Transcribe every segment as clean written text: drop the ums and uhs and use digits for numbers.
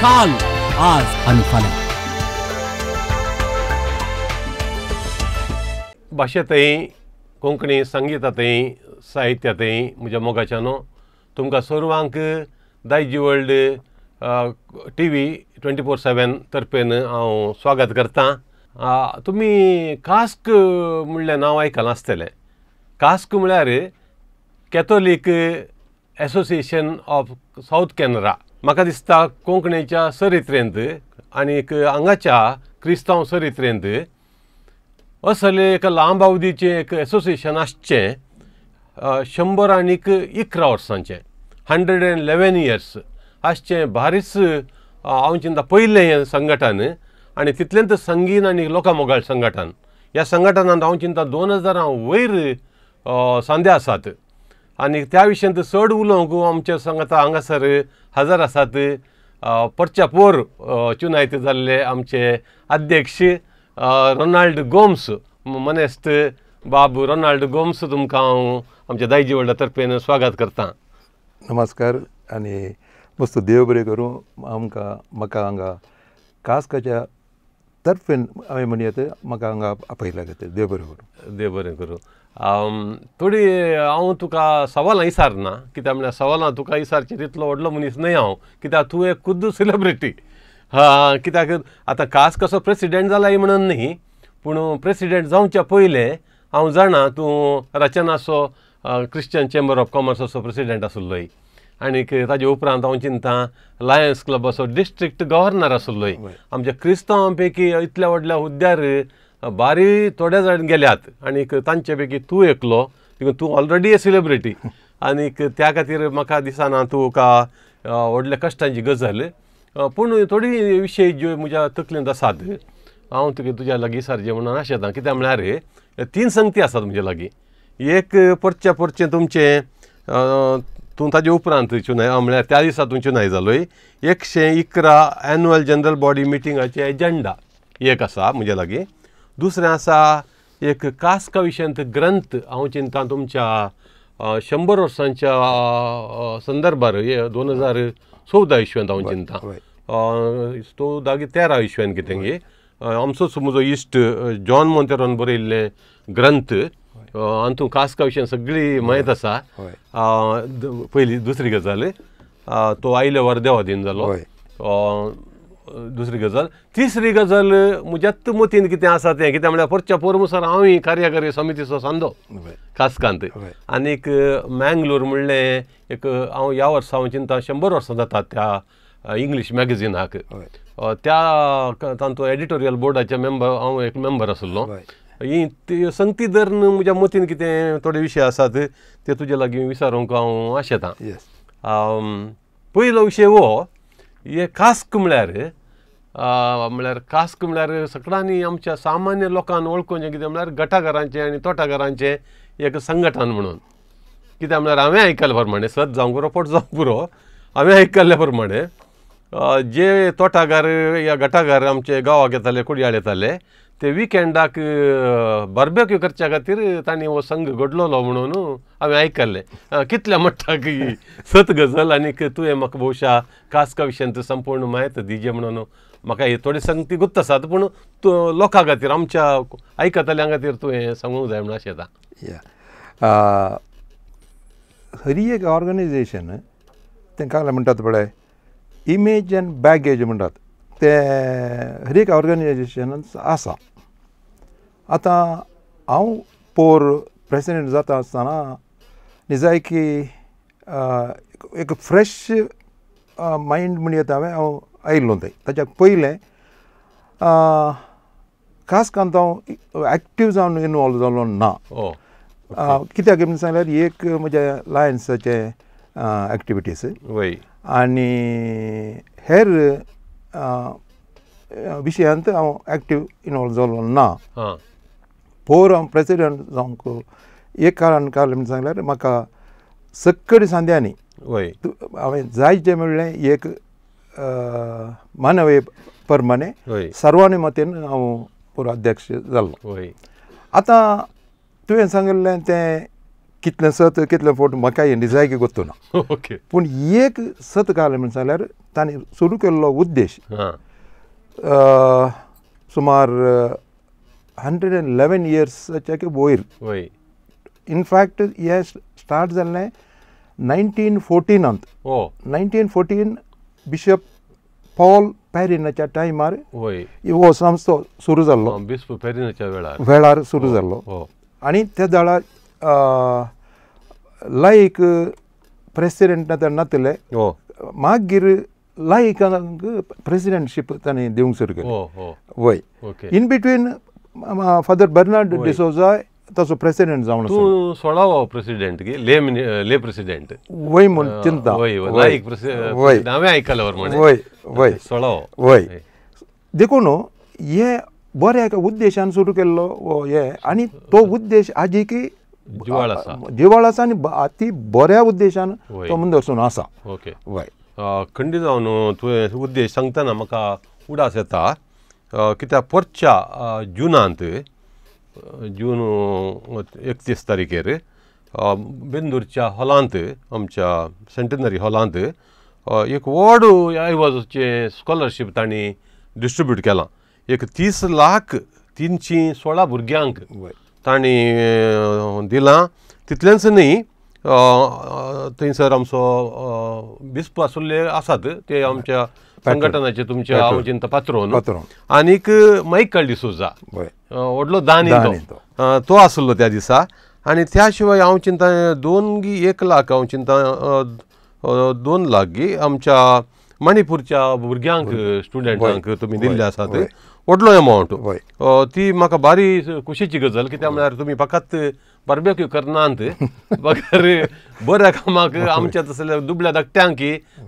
काल, आज आनी फाल्यां। भाशेंतय, कोंकणी संगितांतय, साहित्यांतय म्हज्या मोगाच्यानो तुमकां सर्वांक दायजी वर्ल्ड TV 24/7 तर्फेन हांव स्वागत करतां। तुमी कास्क म्हणलें नांव आयकलां आसतलें। कास्क म्हळ्यार Catholic association of South Canara. म्हाका दिसता कोंकणीच्या चरित्रेंत आनीक हांगाच्या क्रिस्तांव चरित्रेंत असलें एक लांब अवधीचें एक एसोसिएशन आसचें 111 वर्सांचें, 111 इयर्स आसचें भारीच हांव चिंता पयलें हें संघटन आनी तितलेंच संगीन आनी लोकां मोगाळ संघटन। ह्या संघटनांत हांव चिंता 2000 वयर सांदे आसात आनी त्या विशयांत चड उलोवंक आमच्या सांगाता हांगासर हजर आसात परच्या पोर चुनायत जाल्ले आमचे अध्यक्ष रोनाल्ड गोम्स, मनेस्त बाब रोनाल्ड गोम्स, तुमकां हांव आमच्या दायजी वर्ल्डा तर्फेन स्वागत करतां। नमस्कार आनी मस्त देव बरें करूं आमकां। म्हाका हांगा कास्काच्या तर्फेन हांवें म्हणयत म्हाका हांगा आपयला खातीर देव बरें करूं। देव बरें करूं। थोडी हांव तुका सवालां विचारना, कित्याक म्हळ्यार सवालां तुका विचारचें तितलो व्हडलो मनीस न्हय हांव, कित्याक तूं एक खुद्द सेलिब्रिटी। हा, कित्याक आतां कास कसो प्रेसिडेंट जाला म्हणून न्ही, पूण प्रेसिडेंट जावच्या पयलें हांव जाणा तूं रचनाचो क्रिश्चन चेंबर ऑफ कॉमर्साचो प्रेसिडेंट आशिल्लोय आनीक ताजे उपरांत हांव चिंता लायन्स क्लबाचो डिस्ट्रिक्ट गव्हर्नर आशिल्लोय। आमच्या क्रिस्तांवां पैकी इतल्या व्हडल्या हुद्द्यार बारी थोडे जाण गेल्यात आनीक तांचे पैकी तूं एकलो, देखून तूं ऑलरेडी ए सेलिब्रिटी आनीक त्या खातीर म्हाका दिसना तुका व्हडल्या कश्टांची गजाल। पूण थोडी विशय ज्यो म्हज्या तकलेंत आसात हांव तुका तुज्या लागीं विचारचें म्हणून आशेतां। कित्याक म्हळ्यार तीन संगती आसात म्हज्या लागीं। एक परच्या परचें तुमचें तूं ताजे उपरांत चुनाय म्हळ्यार त्या दिसा तूं चुनाय जालोय 111 एन्युअल जनरल बॉडी मिटिंगाचे एजंडा एक आसा म्हज्या लागीं। दुसरें आसा एक कास्का विशयांत ग्रंथ, हांव चिंता तुमच्या 100 वर्सांच्या संदर्भार 2014 इस्वेंत हांव चिंता 14 की 13 इस्वेंत कितें गे आमचोच म्हजो इश्ट जॉन मोंतेरोन बरयल्लें ग्रंथ, हातूंत कास्का विशयान सगळी म्हायत आसा। पयली दुसरी गजाल तो आयल्या वर देवादीन जालो, दुसरी गजाल। तिसरी गजाल म्हज्याच मतीन कितें आसा तें, कित्याक म्हळ्यार परच्या पोर मुसार हांवूय कार्यकारी समितीचो सांदो कास्कांत आनीक मँगलोर म्हणलें एक हांव ह्या वर्सा हांव चिंता 100 वर्सां जातात त्या इंग्लीश मॅगझिनाक, त्या तांचो एडिटोरियल बोर्डाचे मेंबर हांव एक मेंबर आशिल्लो। ही संगती धरून म्हज्या मतीन कितें थोडे विशय आसात ते तुजे लागीं विचारूंक हांव आशेतां। पयलो विशय हो, हे कास्क म्हळ्यार म्हळ्यार कास्क म्हळ्यार सगळ्यांनी आमच्या सामान्य लोकांक वळखूचें कितें म्हळ्यार गटाघरांचें आनी तोटाघरांचें एक संघटन म्हणून। कित्याक म्हळ्यार हांवें आयकल्ले प्रमाणें, सत जावंक पुरो फट जावंक पुरो, हांवें आयकल्ले प्रमाणें जे तोटाघर या गटाघर आमचे गांवाक येताले, कुडयाळ येताले, ते विकेंडाक बार्बेक्यू करच्या खातीर तांणी हो संघ घडलोलो म्हणून हांवें आयकल्लें। कितल्या मट्टाक ही सत गजाल आनीक तुवें म्हाका भोवशा कास्का विशयांत संपूर्ण म्हायत दिजे म्हणून म्हाका हे थोडी संगती गुप्त आसात, पूण तूं लोकां खातीर आमच्या आयकतल्यां खातीर तुवें सांगूंक जाय म्हणून आशेता। हरी एक ऑर्गनायजेशन तांकां म्हणटात पळय इमेज एंड बॅगेज म्हणटात तें हर एक ऑर्गनायजेशनान आसा। आतां हांव पोर प्रेसिडेंट जाता आसतना निजायकी एक फ्रेश मायंड म्हणयत हांवें हांव आयिल्लो थंय। ताच्या पयलें खास कांत हांव एक्टीव जावन इनवॉल्व जालो ना, कित्याक म्हणून सांगल्यार एक म्हज्या लायन्साचे एक्टिविटीज आनी हेर विशयांत हांव एक्टीव इनवॉल्व जालो ना। पोर हांव प्रेसिडेंट जावंक एक कारण काडलें म्हणून सांगल्यार म्हाका सक्कडी सांद्यांनी हांवें जायचें म्हणलें एक मानवी प्रमाणे सर्वांनी मतीन हांव पुरो अध्यक्ष जालो। आतां तुवें सांगिल्लें तें कितलें सत कितलें फोट म्हाका निजायकी गोत्तू ना. ओके. पूण एक सत घालें म्हण जाल्यार तांणी सुरू केल्लो उद्देश सुमार 111 इयर्साच्या वयर. इनफॅक्ट हें स्टार्ट जाल्लें 1914. 1914 बिशप पॉल पॅरिनाच्या टायमार हो संस्थो सुरू जाल्लो. बिस्प पॅरिनाच्या वेळार सुरू जाल्लो. आनी त्या वेळार लायक प्रेसिडेंट नातले, मागीर लायकांक प्रेसिडेंटशीप तांणी दिवंक सुरू केली. वय. In between father Bernard D'Souza ताचो प्रेसिडेंट जावन तूं 16वो प्रेसिडेंट गी ले ले प्रेसिडेंट वय म्हूण चिंता. वय हांवें आयकलें. वय वय 16वो. वय. देखून हे बऱ्या एका उद्देशान सुरू केल्लो हे आनी तो उद्देश आजिकी जिवाळ आसा, जिवाळ आसा आनी ती बऱ्या उद्देशान तो मुंदरसून आसा. ओके. वय. खंडी जावन तुवें उद्देश सांगतना म्हाका उडास येता कित्याक परच्या जुनांत, जून 31 तारखेर बेंदूरच्या हॉलांत, आमच्या सेंटेनरी हॉलांत एक व्हड आयवाजाचें स्कॉलरशीप तांणी डिस्ट्रिब्यूट केलां. एक 30,00,316 भुरग्यांक तांणी दिलां. तितलेंच न्ही, थंयसर आमचो बिस्प आसुल्ले आसात ते आमच्या संघटनाचे तुमच्या हांव चिंता पात्रोन आनीक मायकल डिसोजा व्हडलो दानी तो आसलो त्या दिसा. आनी त्या शिवाय हांव चिंता 2 गी 1 लाख हांव चिंता 2 लाख गी आमच्या मणिपूरच्या भुरग्यांक स्टुडंटांक तुमी दिल्ले आसात व्हडलो एमावंट. ती म्हाका बारी खुशीची गजाल, कित्याक म्हळ्यार तुमी फकत बार्बेक्यू करनात बगर बऱ्या कामाक आमच्या तसल्या दुबळ्या धाकट्यांक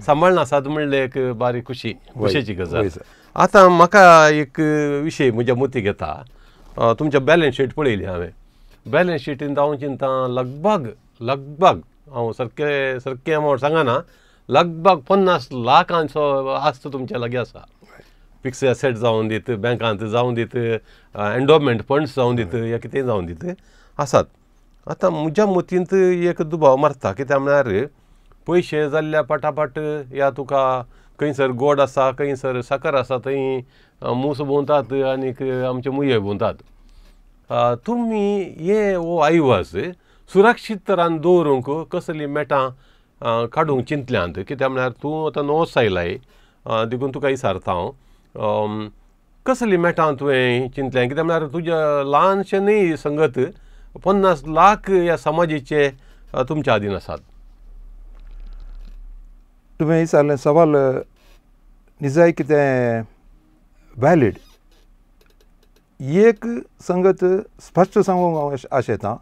सांबाळना आसात म्हणलें एक बारी खुशी खुशेची गजाल. आतां म्हाका एक विशय म्हज्या मतीक येता. तुमच्या बॅलन्स शीट पळयली हांवें. बॅलन्स शिटीन हांव चिंता लगभग लगभग हांव सारकें सारकें अमावंट सांगना, लगभग 50 लाखांचो आस्त तुमच्या लागीं आसा. फिक्स एसेट जावन दीत, बँकांत जावन दीत, एन्डोमेंट फंड्स जावन दीत, या कितेंय जावन दीत आसात. आतां म्हज्या मतींत एक दुबाव मारता, कित्याक म्हळ्यार पयशे जाल्ल्या पाटापाट या तुका खंयसर गोड आसा खंयसर साकर आसा थंय मूस भोंवतात आनीक आमचे मुये भोंवतात. तुमी हे हो आयवाज सुरक्षीत तरान दवरूंक कसलीं मेटां काडूंक चिंतल्यांत? कित्याक म्हळ्यार तूं आतां नवोच आयलाय देखून तुका विचारता हांव, कसलीं मेटां तुवें चिंतल्यां? कित्याक म्हळ्यार तुज्या ल्हानशें न्ही संगत 50 लाख ह्या समाजीचे तुमच्या आदीन आसात. तुवें विचारलें सवाल निजाय कितें व्हॅलीड. एक संगत स्पश्ट सांगूंक हांव आशेतां,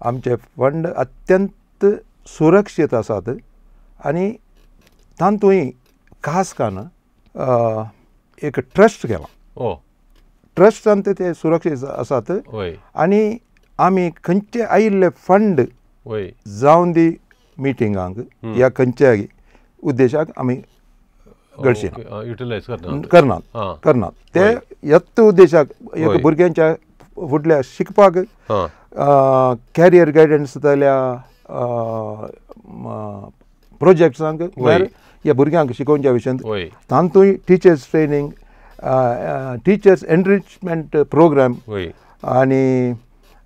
आमचे फंड अत्यंत सुरक्षीत आसात आनी तातूंय खास कारण एक ट्रस्ट केला. ट्रस्टान ते सुरक्षीत आसात आनी आमी खंयचे आयिल्ले फंड जावन दी मिटिंगांक या खंयच्याय उद्देशाक आमी गळशी युटिलायज करनात करनात. ते यत्त उद्देशाक एक भुरग्यांच्या फुडल्या शिकपाक कॅरियर गायडन्स जाल्या प्रोजेक्ट्सांक ह्या भुरग्यांक शिकोवच्या विशयांत तातूंय teachers training, teachers enrichment programme आनी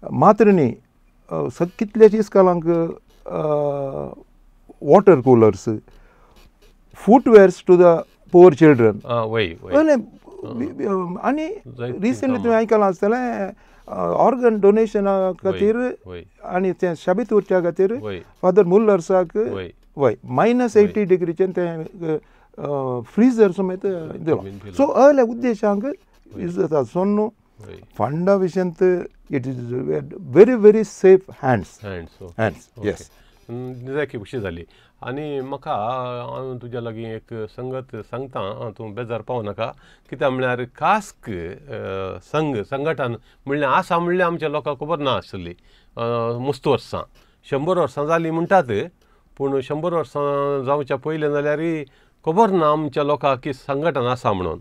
मात्र न्ही कितल्याश इस्कॉलांक water coolers, footwears to the poor children. आनी रिसंटली तुवें आयकलां आसतलें ऑर्गन डोनेशना खातीर आनी तें शाबीत उरच्या खातीर फादर मुल्लर्साक वय -80 डिग्रीचेर तें फ्रिजर समेत दिलो. सो असल्या उद्देशांक यूज जाता. सो न्हू फंडा विशयांत it is very very safe hands. Hands yes. निजाकी खुशी जाली. आनी म्हाका हांव तुज्या लागीं एक संगत सांगता, तूं बेजार पावो नाका. कित्याक म्हळ्यार कास्क संघ संघटन म्हणल्यार आसा म्हणल्यार आमच्या लोकांक खबर ना आसली. मस्त वर्सां 100 वर्सां जालीं म्हणटात, पूण 100 वर्सां जावच्या पयलें जाल्यार खबर ना आमच्या लोकांक की संघटन आसा म्हणून.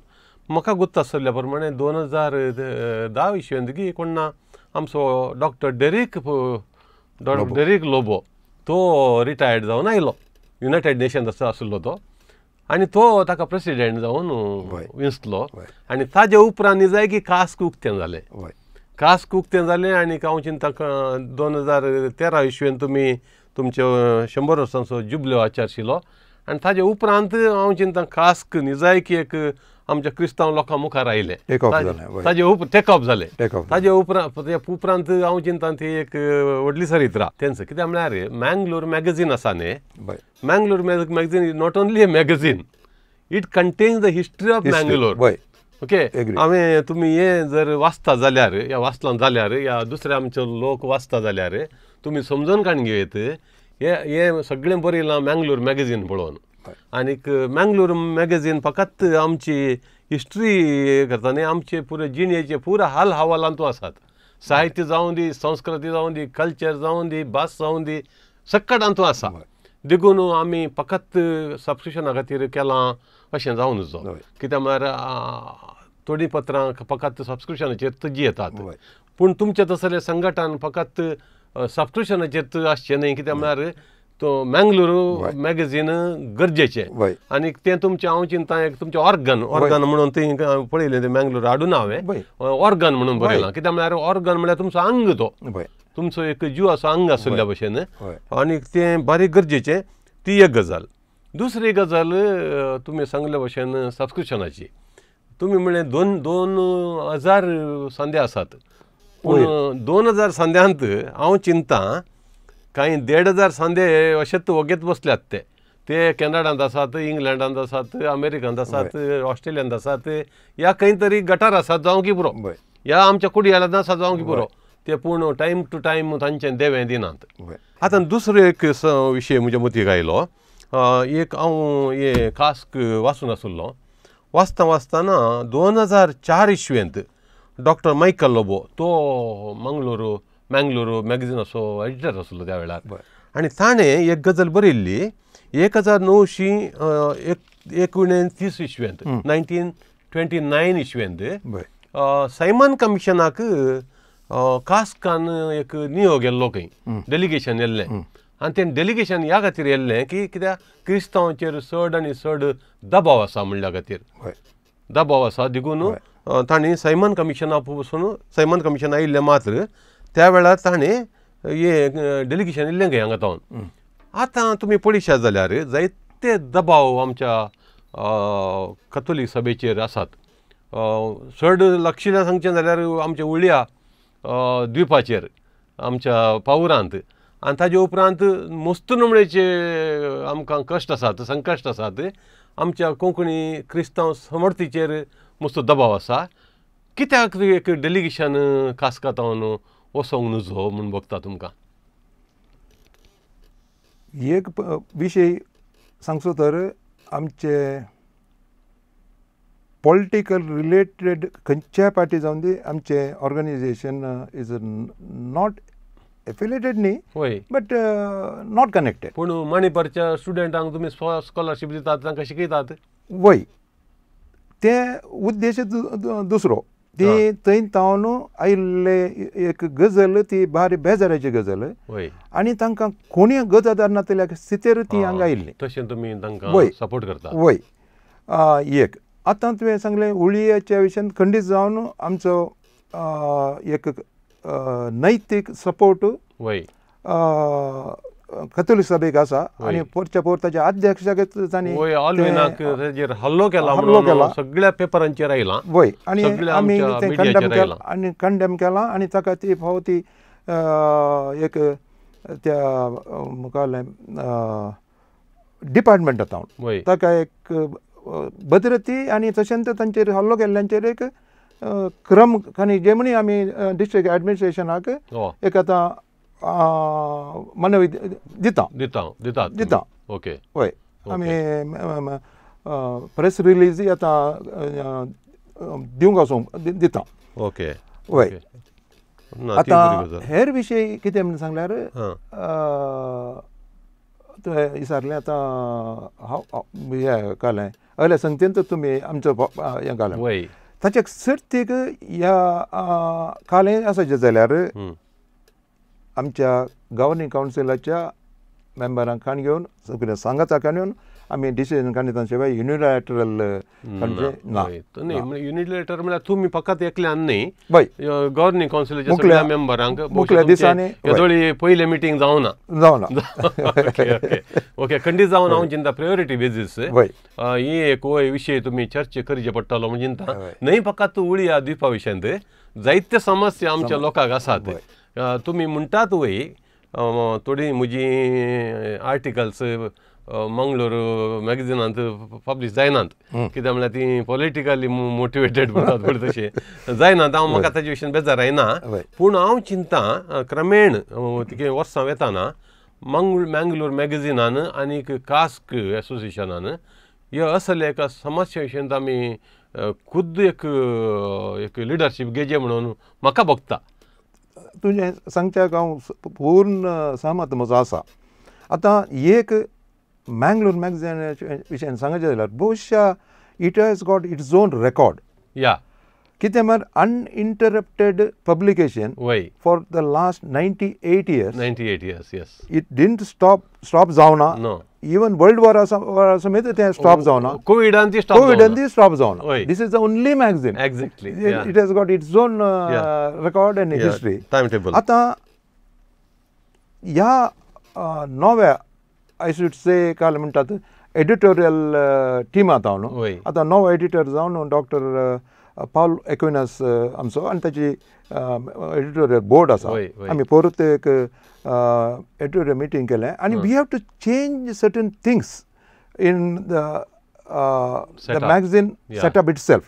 म्हाका गुत्त आसल्या प्रमाणे 2010 इसवेंत की कोण ना आमचो डॉक्टर डेरीक डॉक्टर डेरिक लोबो तो रिटायर्ड जावन आयलो, युनायटेड नेशन्स आशिल्लो तो, आनी तो ताका प्रेसिडेंट जावन विंचलो. आनी ताजे उपरांत जाय की कास्क उक्तें जालें, कास्क उक्तें जालें. आनी हांव चिंता 2013 इसवेन तुमी तुमचे 100 वर्सांचो जुबल्यो आचारशिलो आनी ताजे उपरांत हांव चिंता कास्क निजाय की एक आमच्या क्रिस्तांव लोकां मुखार आयलें, ताजे टेकऑफ जालें. ताजे उपरांत हांव चिंता ती एक व्हडली चरित्रा तेंच. कित्याक म्हळ्यार मँगलोर मॅगझीन आसा न्ही, Mangalore magazine is not only a magazine, it contains the history of Mangalore. Okay, हांवें तुमी हें जर वाचता जाल्यार या वाचलां जाल्यार या दुसरे आमचे लोक वाचता जाल्यार तुमी समजून काडून घेयत हें सगळें बरयलां मँगलोर मॅगझीन पळोवन. आनीक मँगलोर मॅगझीन फकत आमची हिस्ट्री करता न्ही, आमचे पुरे जिणेचे पुरा हाल हवालांतू आसात. साहित्य जावं दी, संस्कृती जावं दी, कल्चर जावं दी, भास जावं दी, सक्कडांतू आसा. देखून आमी फकत सबस्क्रिप्शना खातीर केलां अशें जावं नजो. कित्याक म्हळ्यार थोडीं पत्रां फकत सबस्क्रिप्शनाचेर जियेतात, पूण तुमचें तसलें संघटन फकत सबस्क्रिप्शनाचेर आसचें न्ही. कित्याक म्हळ्यार तो मँगलोर मॅगझीन गरजेचें आनी तें तुमचें हांव चिंता एक तुमचें ऑर्गन, ऑर्गन म्हणून थंय पळयलें तें मँगलोर हाडून हांवें ऑर्गन म्हणून बरयलां. कित्याक म्हळ्यार ऑर्गन म्हळ्यार तुमचो आंग, तो तुमचो एक जिवाचो आंग आशिल्ल्या भशेन, आनी तें बारीक गरजेचें. ती एक गजाल. दुसरी गजाल तुमी सांगल्या भशेन सबस्क्रिप्शनाची. तुमी म्हणलें 2000 सांदे आसात, पूण 2000 सांद्यांत हांव चिंता कांय 1500 सांदे अशेच वगेत बसल्यात. ते ते कॅनडांत आसात, इंग्लंडांत आसात, अमेरिकांत आसात, ऑस्ट्रेलियांत आसात, या खंय तरी गटार आसात जावं की पुरो, या आमच्या कुडयाळांत आसात जावं की पुरो, ते पूण टायम टू टायम तांचें देवें दिनात. आतां दुसरो एक विशय म्हज्या मतीक आयलो. एक हांव हे कास्क वाचून आशिल्लो, वाचता वाचतना 2004 इसवेंत डॉक्टर मायकल लोबो तो मँगलोर मॅगझिनाचो एडिटर आशिल्लो त्या वेळार, आनी ताणें एक गजाल बरयल्ली 1929 इसवेंत, 1929 इसवेंत सायमन कमिशनाक कास्कान एक नियोग येल्लो, खंय डेलिगेशन येल्लें. आनी तें डेलिगेशन ह्या खातीर येल्लें की कित्याक क्रिस्तांवाचेर चड आनी चड दबाव आसा म्हणल्या खातीर, दबाव आसा देखून तांणी सायमन कमिशना पसून, सायमन कमिशन आयिल्लें मात्र त्या वेळार ताणें हें डेलिगेशन येल्लें खंय हांगा जावन. आतां तुमी पळयशात जाल्यार जायते दबाव आमच्या कथोलीक सभेचेर आसात. चड लक्षिल्यान सांगचें जाल्यार आमच्या उळया द्विपाचेर, आमच्या पावरांत, आनी ताजे उपरांत मस्त नमळेचे आमकां कश्ट आसात, संकश्ट आसात. आमच्या कोंकणी क्रिस्तांव समर्थीचेर मस्त दबाव आसा. कित्याक एक डेलिगेशन कास्कातावन वचोंक नजो म्हूण बगता तुमकां? एक विशय सांगचो तर आमचे पॉलिटिकल रिलेटेड खंयच्याय पार्टी जावन दी, आमचें ऑर्गनायजेशन is not affiliated न्ही, बट not connected. पूण मणिपूरच्या स्टुडंटांक तुमी स्कॉलरशीप दितात, तांकां शिकयतात. वय, तें उद्देश दुसरो. ती थंय तावन आयिल्ले एक गजल, ती भारी बेजाराची गजल, आनी तांकां कोणी गजादार नातल्या स्थितीर ती हांगा आयिल्ली. तशें तुमी तांकां सपोर्ट करता. वय, एक आतां तुवें सांगलें उळयाच्या विशयान खंडीत जावन आमचो एक नैतीक सपोर्ट कथोलीक सभेक आसा, आनी पोरच्या पोर ताच्या अध्यक्षाक तांणी हल्लो केला, सगळ्या पेपरांचेर आयला. वय, आनी आमी तें कंडेम केलां, आनी कंडेम केलां, आनी ताका ती फावो ती एक त्या मुखावलें डिपार्टमेंटा तावन ताका एक भद्रती, आनी तशेंच तांचेर हल्लो केल्ल्यांचेर एक क्रम आनी जेमणी आमी डिस्ट्रिक्ट एडमिनिस्ट्रेशनाक एक आतां मनवी दिता दिता दिता दिता. ओके, वय, आमी प्रेस रिलीज आतां दिवंक वचूंक दिता. ओके, वय. आतां हेर विशय कितें म्हणून सांगल्यार तुवें विचारलें आतां हांव हें कालें अयल्या संगतीन तर तुमी आमचो हें घालें ताचे सर्तीक ह्या कालें आसा जाल्यार आमच्या गव्हर्निंग कावन्सिलाच्या मेंबरांक काण घेवन सगळ्या सांगाताक घेवन आमी डिसिजन काडटा शिवाय युनिलॅटरल ना. न्ही, युनिलॅटरल म्हळ्यार तुमी फकत एकल्यान न्ही, गव्हर्निंग कावन्सिलाच्या सगळ्या मेंबरांक मुखल्या दिसांनी येदोळी पयलें मिटींग जावना जावना. ओके, खंडीत जावन हांव चिंता प्रायोरिटी बेजीस ही एक विशय तुमी चर्चा करचे पडटलो म्हण चिंता. न्हय फकत उळया द्वीपा विशयांत जायते समस्या आमच्या लोकांक आसात. तुमी म्हणटात वय थोडी म्हजी आर्टिकल्स मंगळूर मॅगझिनांत पब्लीश जायनात, कित्याक म्हळ्यार ती पॉलिटिकली मोटिवेटेड म्हणटात पळय तशें जायनात. हांव म्हाका ताजे विशयान बेजार येना, पूण हांव चिंता क्रमेण कितें वर्सां वेताना मंगळूर मॅगझिनान आनीक कास्क एसोसिएशनान ह्या असल्या एका समस्या विशयांत आमी खुद्द एक एक लिडरशीप घेवचें म्हणून म्हाका भोगता. तुजें सांगच्याक हांव पूर्ण सहमत म्हजो आसा. आतां एक मँगलोर मॅगझिनाच्या विशयान सांगचें जाल्यार बहुशा it has got its own record. या कितें म्हळ्यार uninterrupted publication for the last 98 years. 98 years, yes. It didn't stop जावना. इवन वर्ल्ड वॉर समेत तें स्टॉप जावना. कोविडान ती स्टॉप जावना. This is the only magazine. Exactly. It has got its own record and history. Time table. आतां ह्या नव्या I should say काल म्हणटात एडिटोरियल टिमांत हांव न्हू, आतां नवो एडिटर जावन डॉक्टर पावल एक्विनास आमचो आनी ताची एडिटोरियल बोर्ड आसा. आमी परत एक एडिटोरियल मिटींग केलें आनी we have to change certain things in the magazine setup itself.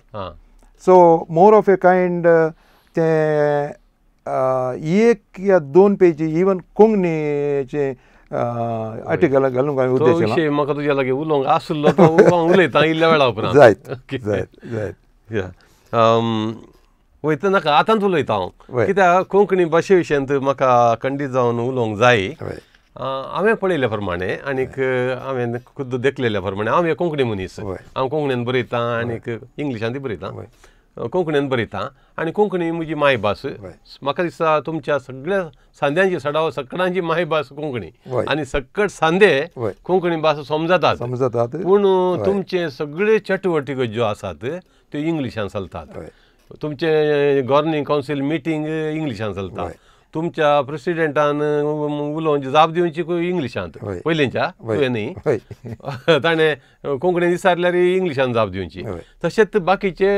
So more of a kind तें एक या दोन पेजी इवन कोंकणीचे आर्टिकल घालूंक हांवें उद्देश केला. म्हाका तुज्या लागीं उलोवंक आसलो तो हांव उलयतां इल्ल्या वेळा उपरांत. जायत जायत जायत. वयता नाका आतांच उलयता हांव, कित्याक कोंकणी भाशे विशयांत म्हाका खंडीत जावन उलोवंक जाय. हांवें पळयल्ल्या प्रमाणे आनीक हांवें खुद्द देखलेल्या प्रमाणे हांव एक कोंकणी मनीस, हांव कोंकणीन बरयतां आनीक इंग्लिशांतूय बरयतां, कोंकणीन बरयतां आनी कोंकणी म्हजी मायभास. म्हाका दिसता तुमच्या सगळ्या सांद्यांची सडाव सगळ्यांची मायभास कोंकणी आनी सकट सांदे कोंकणी भास समजतात समजतात, पूण तुमचे सगळे चटवटिको ज्यो आसात त्यो इंग्लिशान चलतात. तुमचे गव्हर्निंग कावन्सील मिटींग इंग्लिशान चलता, तुमच्या प्रेसिडेंटान उलोवन जाप दिवची इंग्लिशांत पयलींच्या तुवें न्ही, ताणें कोंकणी विचारल्यार इंग्लिशान जाप दिवची. तशेंच बाकीचे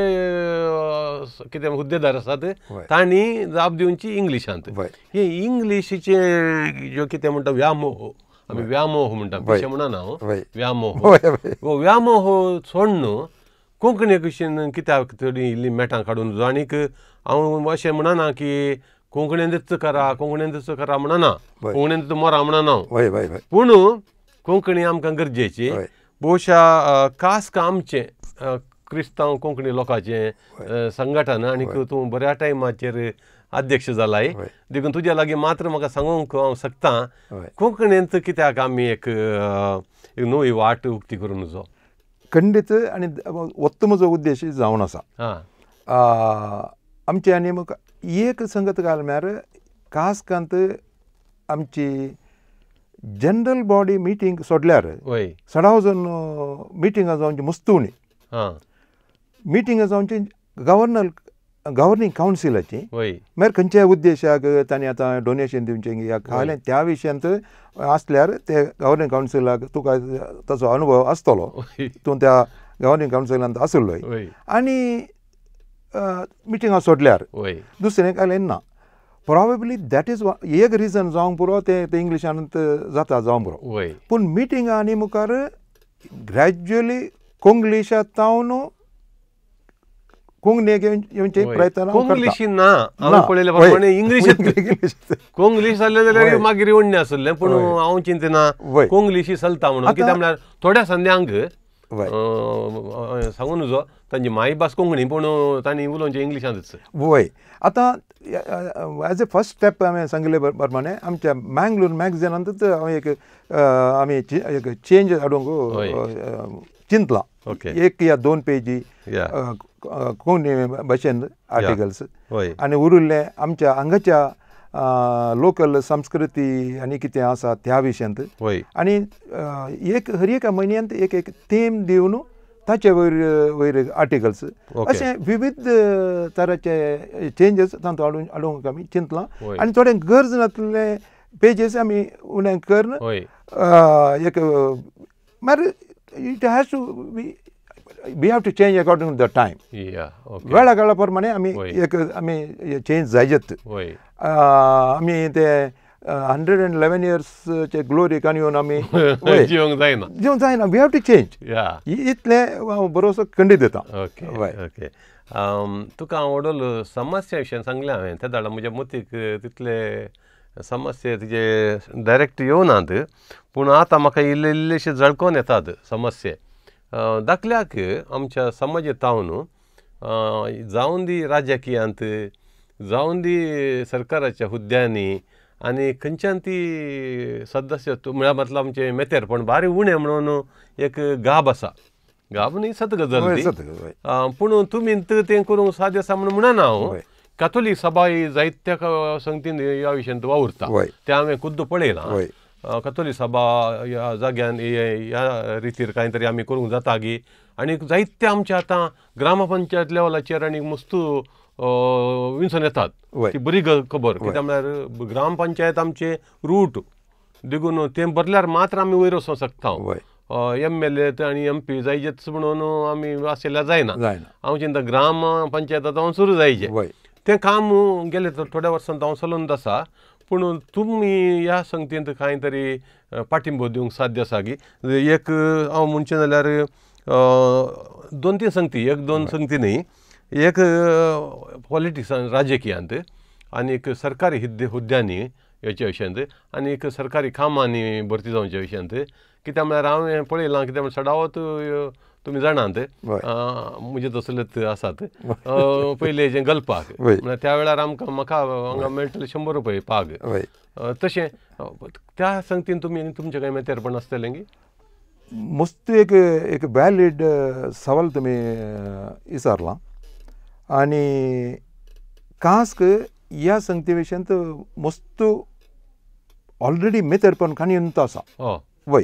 कितें हुद्देदार आसात तांणी जाप दिवची इंग्लिशांत. हे इंग्लिशीचे ज्यो कितें म्हणटा व्यामोह, आमी व्यामोह म्हणटा, पिशें म्हणना हांव, व्यामोह, हो व्यामोह सोडून कोंकणी कशीन कित्याक थोडी इल्ली मेटां काडून. आनीक हांव अशें म्हणना की कोंकणींतच करा कोंकणींतच करा म्हणना, कोंकणींत मरा म्हणना हांव, पूण कोंकणी आमकां गरजेची. बहुशा कास्क आमचें क्रिस्तांव कोंकणी लोकांचें संघटन आनी तूं बऱ्या टायमाचेर अध्यक्ष जालाय, देखून तुज्या लागीं मात्र म्हाका सांगूंक हांव शकता कोंकणींत कित्याक आमी एक नवी वाट उक्ती करूं नजो. खंडीत आनी वत्त म्हजो उद्देश जावन आसा. आमचे आनी एक संगत घाल म्हळ्यार कास्कांत आमची जनरल बॉडी मिटींग सोडल्यार सडाव जावन मिटिंगां जावची मुस्तुणी मिटिंगां जावची गव्हर्निंग कावन्सिलाची, मागीर खंयच्या उद्देशाक तांणी आतां डोनेशन दिवचें या खालें त्या विशयांत आसल्यार ते गव्हर्निंग कावन्सिलाक तुका ताचो अनुभव आसतलो, तूं त्या गव्हर्निंग कावन्सिलांत आसलोय आनी मिटिंगां सोडल्यार दुसरें कांय ना. प्रॉबेबली that is एक रिजन जावंक पुरो तें इंग्लिशांत जाता जावंक पुरो, पूण मिटिंगां आनी मुखार ग्रॅज्युअली कोंग्लिशांत जावन कोंकणी येवचे प्रयत्न. कोंग्लिशी ना हांवें पळयल्या प्रमाणे इंग्लिश कोंग्लिश जालें जाल्यार मागीर उण्णें आसलें, पूण हांव चिंतना कोंग्लिशी चलता म्हणून. कित्याक म्हळ्यार थोड्या संद्यांक सांगू नजो तांची मायभास कोंकणी, पूण तांणी उलोवचें इंग्लिशांतच. वय आतां एज ए फर्स्ट स्टेप हांवें सांगिल्ले प्रमाणे आमच्या मँगलोर मॅगझिनांतूच हांवें एक आमी एक चेंज हाडूंक चिंतलां. एक या दोन पेजी कोंकणी भाशेन आर्टिकल्स आनी उरिल्लें आमच्या हांगाच्या लोकल संस्कृती आनी कितें आसा त्या विशयांत आनी एक हर एका म्हयन्यांत एक एक थीम दिवन ताचे वयर वयर आर्टिकल्स अशें विविध तराचे चेंजीस तातूंत हाडून हाडूंक आमी चिंतलां आनी थोडे गरज नासले पेजीस आमी उणें करून एक मागीर it has to be we have to change according to the time. वेळा काळा प्रमाणे आमी एक आमी चेंज जायजेत. आमी ते 111 इयर्सचे ग्लोरी कान येवन आमी जिवंक जायना, जिवंक जायना. We have to change. इतलें हांव बरोसो खंडीत दिता. Okay okay. तुका हांव व्हडलो समस्या विशयान सांगलें हांवें ते दाडा म्हज्या मतीक तितले समस्या तिजे डायरेक्ट येवनात, पूण आतां म्हाका इल्ले इल्लेशे जळकोन येतात समस्ये. दाखल्याक आमच्या समाजेंत तावन जावन दी राजकीयांत, जावन दी सरकाराच्या हुद्द्यांनी आनी खंयच्यान ती सदस्य म्हळ्यार मतलब आमचें मेतेरपण बारी उणें म्हणून एक गाब आसा. गाब न्ही, सत गजाल ती. पूण तुमी तें करूंक साद्य आसा म्हणून म्हणना हांव. कातोलीक सभा ही जायत्या संगतीन ह्या विशयांत वावुरता, तें हांवें खुद्द पळयलां. कातोलीक सभा ह्या जाग्यान ह्या रितीर कांय तरी आमी करूंक जाता गी. आनी जायते आमच्या आतां ग्रामपंचायत लेवलाचेर आनी मस्तू विंचून येतात, ती बरी खबर. कित्याक म्हळ्यार ग्रामपंचायत आमचें रूट देखून तें भरल्यार मात्र आमी वयर वचूंक शकता. एम एल ए आनी एम पी जायजेच म्हणून आमी आशिल्ल्यार जायना. हांव चिंता ग्राम पंचायत आतां सुरू जायजें. तें काम गेले थोड्या वर्सां हांव चलून आसा. पूण तुमी ह्या संगतींत कांय तरी पाठिंबो दिवंक साध्य आसा की एक हांव म्हणचें जाल्यार दोन तीन संगती, एक दोन संगती न्ही, एक पॉलिटिक्सान राजकीयांत आनी एक सरकारी हुद्द्यांनी हेच्या विशयांत आनी एक सरकारी कामांनी भरती जावच्या विशयांत. कित्याक म्हळ्यार हांवें पळयलां, कित्याक म्हळ्यार सदांच तुमी जाणात म्हजे तसलेच आसात. पयलें जें गल्पाक म्हळ्यार त्या वेळार आमकां म्हाका हांगा मेळटलें 100 रुपये पाग. तशें त्या संगतीन तुमी तुमचें कांय मेतेरपण आसतलें की मस्त एक एक वॅलीड सवाल तुमी विचारलां आनी खास ह्या संगती विशयांत मस्त ऑलरेडी मेतेरपण काणयेंत आसा. वय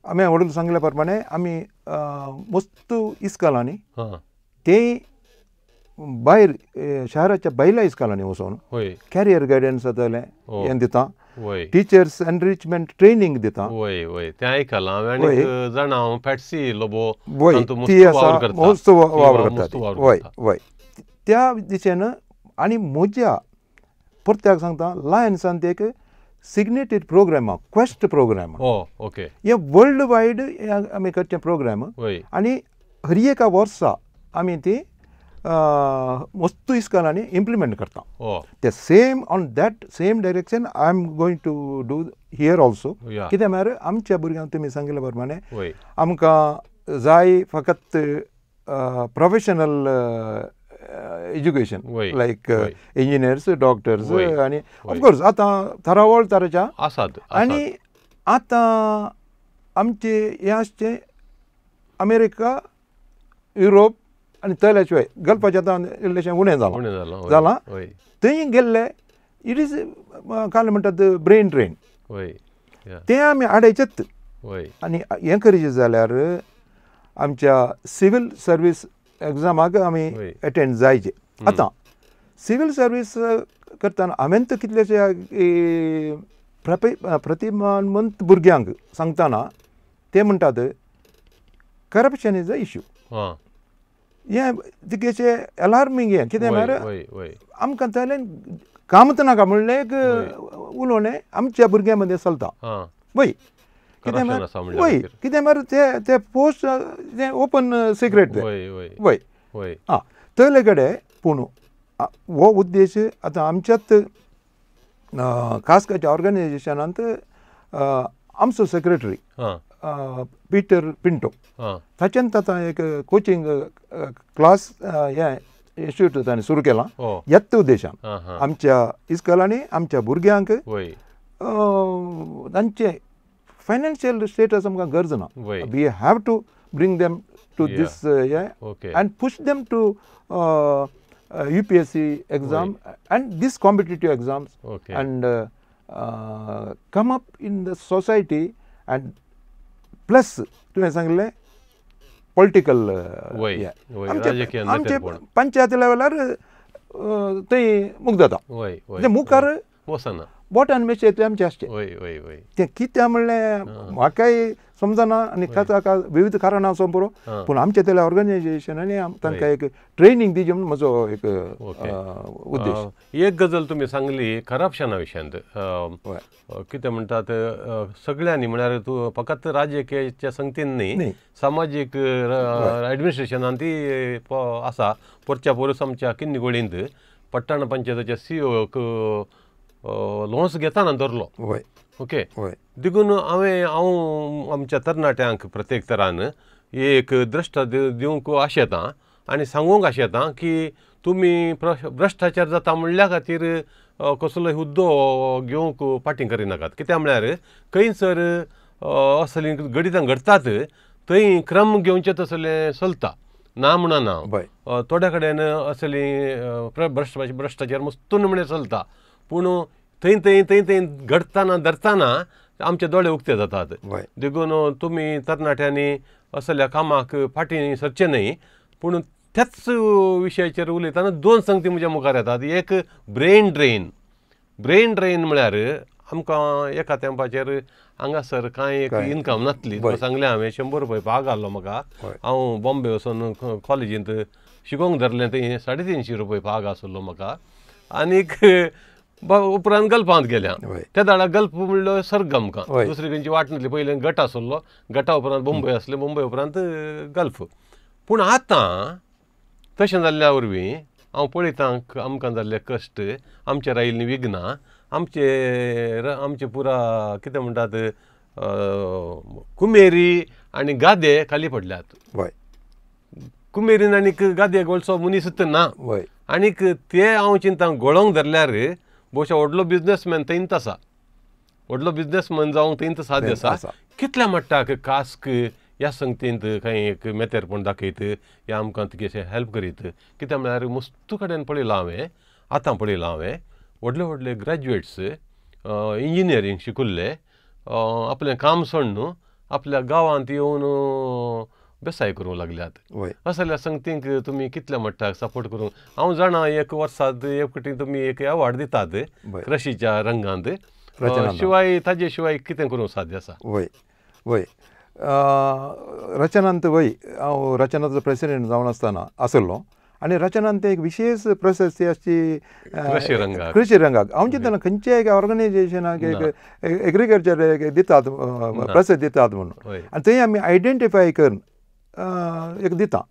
आमी वडील सांगल्या प्रमाणे आमी मस्त इस्कॉलांनी ते भायर शहराच्या भायल्या इस्कॉलांनी वचून कॅरियर गायडन्स जातालें हें दिता, टिचर्स एनरिचमेंट ट्रेनींग दिता. वय वय तें आयकलां हांवें आनी जाणा हांव फॅटसी लोबो वय ती आसा मस्त वावर करता. वय वय त्या दिशेन आनी म्हज्या परत्याक सांगता लायन्सान एक सिग्नेटेड प्रोग्राम, क्वेस्ट प्रोग्राम. ओके. हे वर्ल्ड वायड आमी करचें प्रोग्राम आनी हर एका वर्सा आमी ती मस्त इस्कॉलांनी इम्प्लिमेंट करता. ते same on that same direction I am going to do here also. कित्याक म्हळ्यार आमच्या भुरग्यांक तुमी सांगिल्ल्या प्रमाणे आमकां जाय फकत professional education like engineers, doctors आनी ऑफकोर्स आतां थरावळ तराच्या आसात. आनी आतां आमचें हें आसचें अमेरिका, युरोप आनी थंयल्या शिवाय गल्फाचें आतां इल्लेशें उणें जालां जालां थंय गेल्ले it is काल म्हणटात ब्रेन ड्रेन, तें आमी आडायचेच. आनी हें करचें जाल्यार आमच्या सिवील सर्वीस एग्जामाक आमी एटेंड जायचे. आतां सिवील सर्वीस करतना हांवें तर कितलेशे प्रतिमानवंत भुरग्यांक सांगतना ते म्हणटात करप्शन is a issue. हें तितकेशें एलार्मींग हें कितें म्हळ्यार आमकां जाल्यार कामत नाका म्हणलें एक उलोवणें आमच्या भुरग्यां मदीं चलता. वय कितें म्हळ्यार वय कितें म्हळ्यार ते ते पोस्ट तें ओपन सिक्रेट तें. वय आं थंयले कडेन पूण हो उद्देश आतां आमच्याच खास करच्या ऑर्गनायजेशनांत आमचो सेक्रेटरी पीटर पिंटो ताच्यान आतां एक कोचिंग क्लास हें इन्स्टिट्यूट ताणें सुरू केलां ह्याच उद्देशान आमच्या इस्कॉलांनी आमच्या भुरग्यांक तांचें फायनान्शियल स्टेटस आमकां गरज ना. We have to bring them to this and push them to UPSC exam and this competitive exams and come up in the society and plus तुवें सांगलें पॉलिटिकल आमचे पंचायत लेवलार थंय मुख जाता ते मुखार वचना बोटान मेचें येतलें आमचें आसचें तें कित्याक म्हणलें म्हाकाय समजना आनी ताका विविध कारणां आसूं पुरो पूण आमच्या त्या ऑर्गनायझेशनांनी तांकां एक ट्रेनींग दिवची म्हणून म्हजो एक उद्देश. एक गजाल तुमी सांगली करप्शना विशयांत कितें म्हणटात सगळ्यांनी म्हळ्यार तूं फकत राजकीय संगतीन न्ही सामाजीक एडमिनिस्ट्रेशनान ती आसा. पोरच्या पोरूस आमच्या किन्नीगोळींत पट्टाण पंचायतीच्या सीओक लोन्स घेताना धरलो. ओके देखून हांव आमच्या तरणाट्यांक प्रत्येक तरान एक दृश्ट दिवंक आशेतां आनी सांगूंक आशेतां की तुमी भ्रश्टाचार जाता म्हणल्या खातीर कसलोय हुद्दो घेवंक फाटीं करिनाकात. कित्याक म्हळ्यार खंयसर असलीं घडितां घडटात थंय क्रम घेवचें तसलें चलता ना म्हणना थोड्या कडेन असलीं भ्रश्टाचार मस्तून म्हणल्यार चलता पूण थंय थंय थंय थंय घडटना धरतना आमचे दोळे उक्ते जातात. देखून तुमी तरणाट्यांनी असल्या कामाक फाटीं सरचें न्हय. पूण त्याच विशयाचेर उलयतना दोन संगती म्हज्या मुखार येतात. एक ब्रेन ड्रेन. ब्रेन ड्रेन म्हळ्यार आमकां एका तेंपाचेर हांगासर कांय एक इनकम नासली. तुका सांगलें हांवें 100 रुपया भाग आहलो म्हाका. हांव बॉम्बे वचून कॉलेजींत शिकोवंक धरलें थंय 350 रुपया भाग आसलो म्हाका. आनीक उपरांत गल्फांत गेल्या त्या दाडा गल्फ म्हणलो सर्ग आमकां दुसरी खंयची वाट नासली. पयलीं गट आसलो गटा उपरांत मुंबय आसलें मुंबय उपरांत गल्फ. पूण आतां तशें जाल्ल्या वरवीं हांव पळयतां आमकां जाल्ले कश्ट आमचेर आयिल्लीं विघ्नां आमचे आमचे पुरा कितें म्हणटात कुमेरी आनी गादे खाली पडल्यात. कुमेरीन आनीक गादे गोळचो मनीस ना आनीक ते हांव चिंता गोळोंक धरल्यार भोवशा व्हडलो बिजनसमॅन थंयच आसा व्हडलो बिजनसमॅन जावंक थंयच साध्य आसा. कितल्या मट्टाक कास्क ह्या संगतींत कांय एक मेतेरपण दाखयत या आमकां तुगेशें हेल्प करीत. कित्याक म्हळ्यार मस्तू कडेन पळयलां हांवें आतां पळयलां हांवें व्हडले व्हडले ग्रॅज्युएट्स इंजिनियरींग शिकुल्ले आपलें काम सोडून आपल्या गांवांत येवन वेवसाय करूंक लागल्यात. असल्या संगतींक तुमी कितल्या मट्टाक सपोर्ट करूंक हांव जाणा एक वर्सांत एक फावटी तुमी एक अवॉर्ड दितात कृशीच्या रंगांत शिवाय ताजे शिवाय कितें करूंक साध्य आसा. वय वय रचनांत वय हांव रचनाचो प्रेसिडेंट जावन आसतना आसलो आनी रचनांत एक विशेष प्रशस्ती आसची कृशी रंगाक. हांव चिंतना खंयच्याय एका ऑर्गनायझेशनाक एक एग्रीकल्चर एक दितात प्रशस्ती दितात म्हणून आनी थंय आमी आयडेंटिफाय करून एक दिता.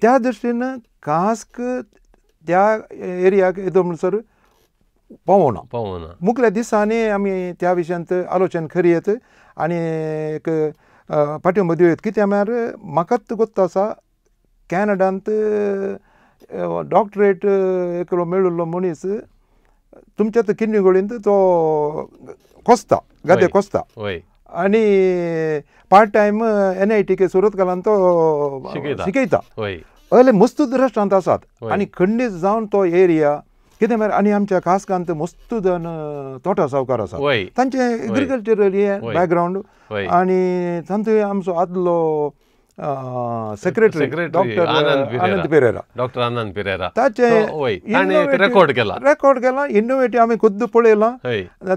त्या दृश्टीन कास्क त्या एरियाक येदो म्हणसर पावना पावना. मुखल्या दिसांनी आमी त्या विशयांत आलोचन करयत आनी एक पाठिंबो दिवयत. कित्याक म्हळ्यार म्हाकाच गोत्त आसा कॅनडांत डॉक्टरेट एकलो मेळिल्लो मनीस तुमच्या किन्नीगोळींत तो कोसता गादे कोसता आनी पार्ट टायम NIT के सुरतकालान तो शिकयता. असले मस्त दृश्टांत आसात आनी खंडीत जावन तो एरिया कितें म्हळ्यार आनी आमच्या कास्कांत मस्त जण तोटा सावकार आसात तांचे एग्रीकल्चरल हें बॅकग्रावंड आनी तांचो आमचो आदलो सेक्रेटरी डॉक्टर आनंद पेरेरा डॉक्टर आनंद पेरेरा ताचें रेकॉर्ड केला रेकॉर्ड केला इनोवेटीव आमी खुद्द पळयलां.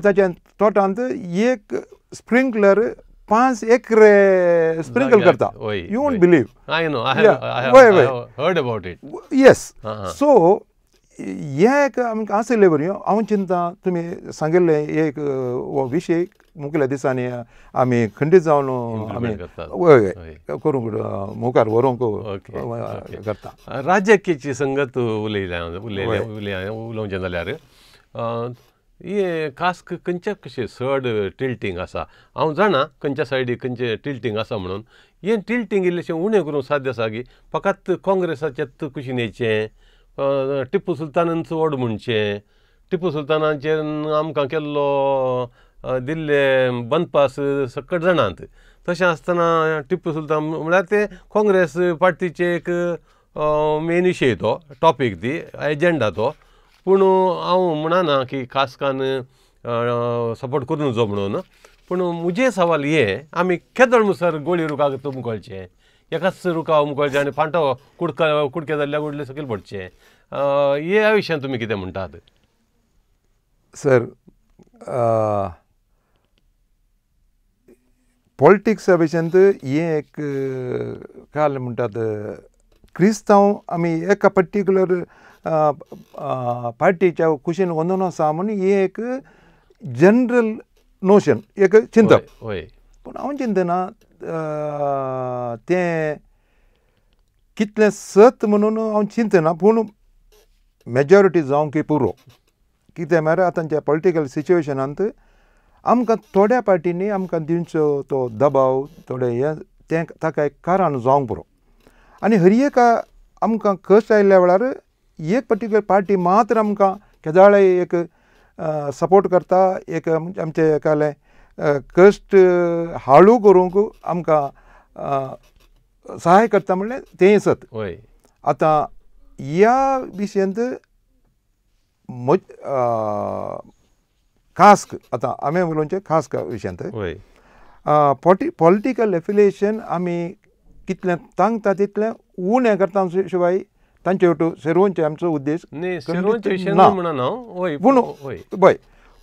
ताच्या तोटांत एक स्प्रिंकलर 5 एकरे स्प्रिंकल करता. You won't believe. I know I have heard about it. Yes. So हें एक आमकां आशिल्ले वरवीं हांव चिंता तुमी सांगिल्लें एक हो विशय मुखेल्या दिसांनी आमी खंडीत जावन आमी वय करूंक मुखार व्हरूंक करता. राजकीयची संगत उलयल्या उलयल्या उलोवचें जाल्यार हे कास्क खंयच्या कशें चड टिल्टींग आसा. हांव जाणा खंयच्या सायडीक खंयचें टिल्टींग आसा म्हणून हें टिल्टींग इल्लेशें उणें करूंक साध्य आसा की फकत काँग्रेसाचे कुशीन येचें टिप्पू सुलतानान व्हड म्हणचें टिप्पू सुलतानाचेर आमकां केल्लो दिल्ले बनपास सकट जाणात. तशें आसतना टिप्पू सुलतान म्हळ्यार ते काँग्रेस पार्टीचे एक मेन विशय तो टॉपीक ती एजेंडा तो पूण हांव म्हणना की खासकान सपोर्ट करूं जो म्हणून पूण म्हजें सवाल हें आमी केदळ मुसर गोळी रुखाक तुमकळचें एकाच रुखा उमकळचें आनी फांटो कुडका कुडके जाल्ल्या कुडले सकयल पडचें ह्या विशयान तुमी कितें म्हणटात सर पॉलिटिक्सा विशयांत हें एक काल म्हणटात क्रिस्तांव आमी एका पर्टिक्युलर पार्टीच्या कुशीन वचून आसा म्हूण हें एक जनरल नोशन एक चिंतप पूण हांव चिंतना तें कितलें सत म्हणून हांव चिंतना पूण मेजॉरिटी जावंक पुरो कितें म्हळ्यार आतांच्या पॉलिटिकल सिच्युएशनांत आमकां थोड्या पार्टींनी आमकां दिवचो तो दबाव थोडे हें तें ताका एक कारण जावंक पुरो आनी हर एका आमकां कश्ट आयिल्ल्या वेळार एक पर्टिक्युलर पार्टी मात्र आमकां केदाळाय एक सपोर्ट करता एक आमचें एकालें कश्ट हाळू करूंक आमकां सहाय करता म्हणलें तेंय सत आतां ह्या विशयांत खास आतां आमी उलोवचें खास विशयांत पॉलिटिकल एफिलिएशन आमी कितलें तांकता तितलें उणें करता शिवाय तांचे वटू सेरोवचे आमचो उद्देश ना पूण हय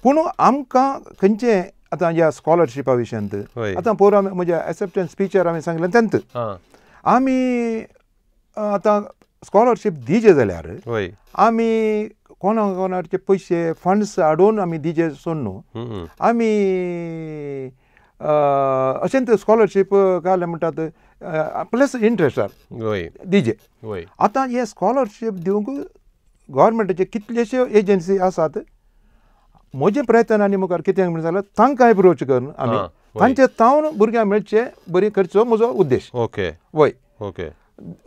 पूण आमकां खंयचें आतां ह्या स्कॉलरशिपा विशयांत आतां पोर आमी म्हज्या एक्सेप्टन्स स्पिचर आमी सांगलें तेंत आमी आतां स्कॉलरशीप दिजे जाल्यार आमी कोणा कोणाचे पयशे फंड्स हाडून आमी दिजे सोडून आमी अशें स्कॉलरशीप काय म्हणटात प्लस इंट्रस्टार दिजे आतां हे स्कॉलरशीप दिवंक गव्हर्मेंटाचे कितलेशे एजन्सी आसात म्हजे प्रयत्न आनी मुखार कितें म्हणून जाल्यार तांकां एप्रोच करून आमी तांचे तावन भुरग्यांक मेळचे बरी करचो म्हजो उद्देश ओके वय ओके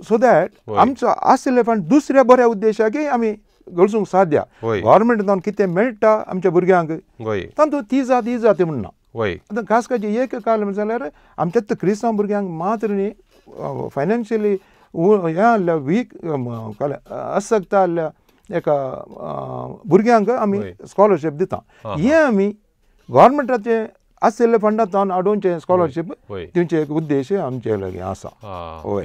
सो that आमचो आशिल्ले फंड दुसऱ्या बऱ्या उद्देशाकय आमी गळसूंक साध्य गव्हर्मेंट जावन कितें मेळटा आमच्या भुरग्यांक तातूंत ती जात ही जात म्हणना आतां खास करून एक काल म्हणलें जाल्यार आमच्या क्रिस्तांव भुरग्यांक मात्र न्ही फायनान्शियली हें आहल्या वीक असक्त आहल्या एका भुरग्यांक आमी स्कॉलरशीप दिता हें आमी गव्हर्मेंटाचे आशिल्ले फंडांत हाडोवचें स्कॉलरशीप दिवचें एक उद्देश आमचे लागीं आसा हय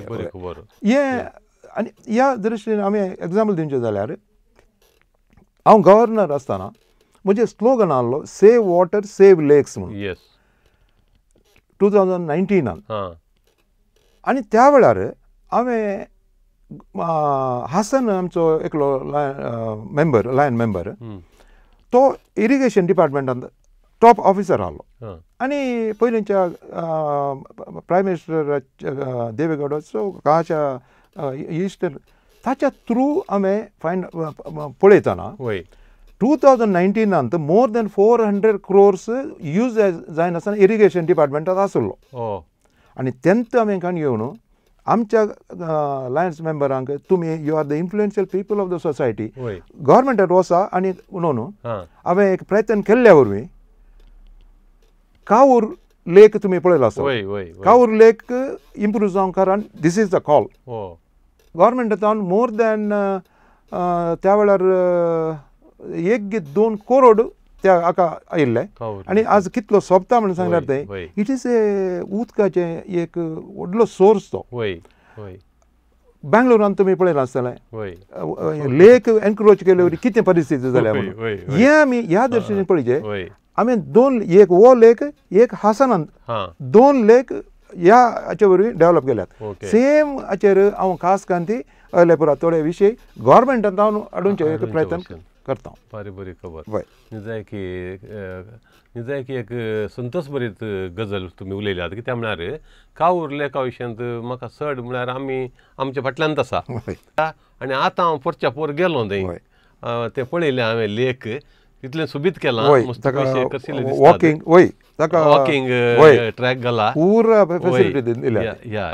हें आनी ह्या दृश्टीन आमी एग्जाम्पल दिवचें जाल्यार हांव गव्हर्नर आसतना म्हजें स्लोगन आहलो सेव वॉटर सेव लेक्स म्हणून येस 2019 आनी त्या वेळार हांवें हासन आमचो एकलो मेंबर लायन मेंबर तो इरिगेशन डिपार्टमेंटांत टॉप ऑफिसर आहलो आनी पयलींच्या प्रायम मिनिस्टर देवेगौडाचो गांवच्या इश्ट ताच्या थ्रू हांवें फायंड पळयतना 2019 मोर दॅन 400 क्रोर्स यूज जायनासतना इरिगेशन डिपार्टमेंटांत आसलो आनी तेन्ना हांवें काण येवन आमच्या लायन्स मेंबरांक तुमी you are the influential people of the society गव्हर्मेंटात वचा आनी म्हणून हांवें एक प्रयत्न केल्ल्या वरवीं कावूर लेक तुमी पळयलो आसतलो कावूर लेक इम्प्रूव जावंक कारण this is the call गव्हर्मेंटान more than त्या वेळार 1-2 करोड त्या हाका आयिल्ले आनी आज कितलो सोंपता म्हणून सांगल्यार तें it is a उदकाचें एक व्हडलो सोर्स तो बेंगलोरान तुमी पळयलां आसतलें लेक एनक्रोच केले वरी कितें परिस्थिती जाल्या म्हणून हें आमी ह्या दृश्टीन पळयचें आमी दोन एक हो लेक एक हासनान दोन लेक ह्या हाचे वरवीं डेवलप केल्यात सेम हाचेर हांव खास कांती अयले पुरा थोडे विशय गव्हर्मेंटान हाडूनचे एक प्रयत्न करता बरी बरी खबर निजाय की एक संतोष भरीत गजल तुमी उलयल्यात कित्याक म्हळ्यार कावूर लेका विशयांत म्हाका चड म्हळ्यार आमी आमच्या फाटल्यानच आसा आनी आतां हांव पोरच्या पोर गेलो थंय तें पळयलें हांवें लेक इतलें सोबीत केलां वॉकिंग वय ताका वॉकिंग ट्रॅक घाला पुरा फेसिलिटी दिल्या या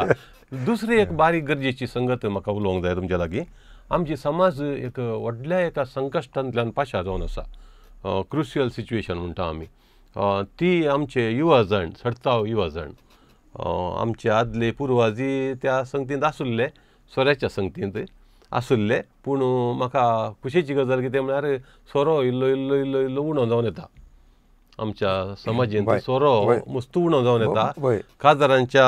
दुसरी एक बारीक गरजेची संगत म्हाका उलोवंक जाय तुमच्या लागीं आमची समाज एक व्हडल्या एका संकश्टांतल्यान पाशार जावन आसा क्रुशियल सिच्युएशन म्हणटा आमी ती आमचे युवा जाण चडताव युवा जाण आमचे आदले पुर्वाजी त्या संगतींत आसुल्ले सोऱ्याच्या संगतींत आशिल्ले. पूण म्हाका खुशेची गजाल कितें म्हळ्यार सोरो इल्लो इल्लो इल्लो इल्लो उणो जावन येता आमच्या समाजेंत, सोरो मस्तू उणो जावन येता. काजारांच्या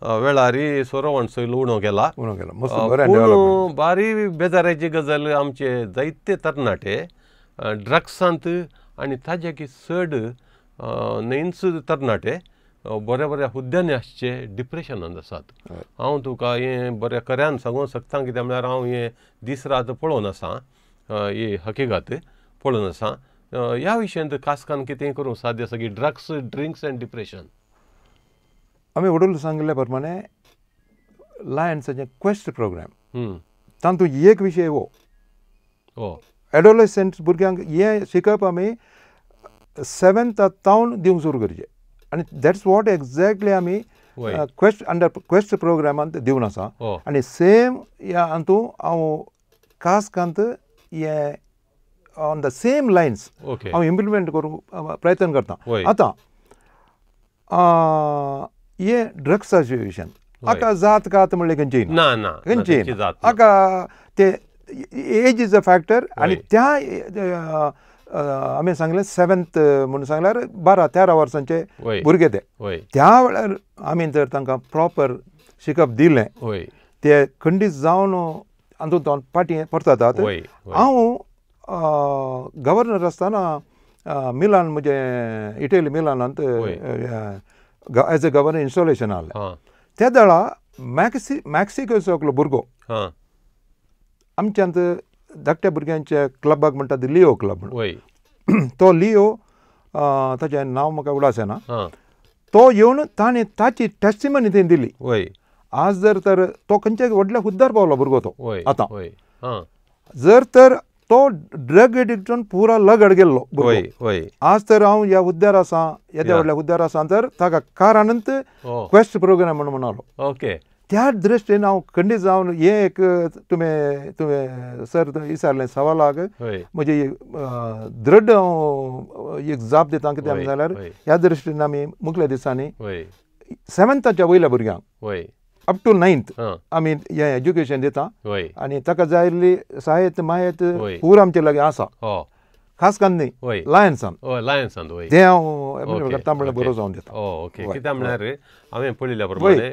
वेळार सोरो वांटचो इल्लो उणो केला. पूण बारी बेजाराची गजाल आमचे जायते तरणाटे ड्रग्सांत आनी ताज्याकी चड न्हयच तरणाटे बऱ्या बऱ्या हुद्द्यांनी आसचे डिप्रेशनांत आसात. हांव तुका हें बऱ्या खऱ्यान सांगूंक शकता कित्याक म्हळ्यार हांव हें दीस रात पळोवन आसा, ही हकीकत पळोवन आसा. ह्या विशयांत खासकान कितें करूंक साध्य आसा की ड्रग्स, ड्रिंक्स आनी डिप्रेशन? आमी वडील सांगिल्ल्या प्रमाणे लायन्साचें क्वेस्ट प्रोग्राम तातूंत एक विशय हो एडोलेसंट भुरग्यांक हें शिकप आमी 7th तावन दिवंक सुरू करचें आनी that's what exactly आमी क्वेस्ट अंडर क्वेस्ट प्रोग्रामांत दिवन आसा. आनी सेम ह्या हातूंत हांव खास कांत हें ऑन the same lines हांव इम्प्लिमेंट करूंक प्रयत्न करता. आतां हे ड्रग्साच्या विशयान हाका जात कात म्हणलें खंयची ना, खंयची हाका ते एज is a factor. आनी त्या आमी सांगलें 7th म्हणून सांगल्यार 12-13 वर्सांचे भुरगे ते, त्या वेळार आमी जर तांकां प्रॉपर शिकप दिलें ते खंडीत जावन हातूंत फाटीं परततात. हांव गव्हर्नर आसतना मिलान म्हजें इटली मिलानांत एज अ गव्हर्नर इन्स्टॉलेशन आहलें. त्या वेळा मॅक्सिकोचो एकलो भुरगो आमच्यांत धाकट्या भुरग्यांच्या क्लबाक म्हणटात लिओ क्लब म्हणून, तो लिओ ताचें नांव म्हाका उडास येना, तो येवन ताणें ताची टेस्टिमनी तेणी दिली. आज जर तर तो खंयच्या व्हडल्या हुद्दार पावलो भुरगो तो आतां, जर तर तो ड्रग एडिक्टन पुरा लगड गेल्लो, आज तर हांव ह्या हुद्द्यार आसा, येद्या व्हडल्या हुद्द्यार आसा, तर ताका कारानंत क्वेस्ट प्रोग्राम म्हणून म्हणालो. ओके, त्या दृश्टीन हांव खंडीत जावन हें एक तुवें तुवें सर विचारलें सवालाक म्हजी दृढ हांव एक जाप दिता. कित्याक जाल्यार ह्या दृश्टीन आमी मुखल्या दिसांनी 7थाच्या वयल्या भुरग्यांक अप टू 9th आमी हें एज्युकेशन दिता आनी ताका जाय आशिल्ली सहायत मायत पूरा आमचे लागीं आसा, खास करून न्ही लायन्सान लायन्सान तें हांव करता म्हणल्यार बरो जावन दिता. ओके, कित्याक म्हळ्यार हांवें पळयल्या प्रमाणे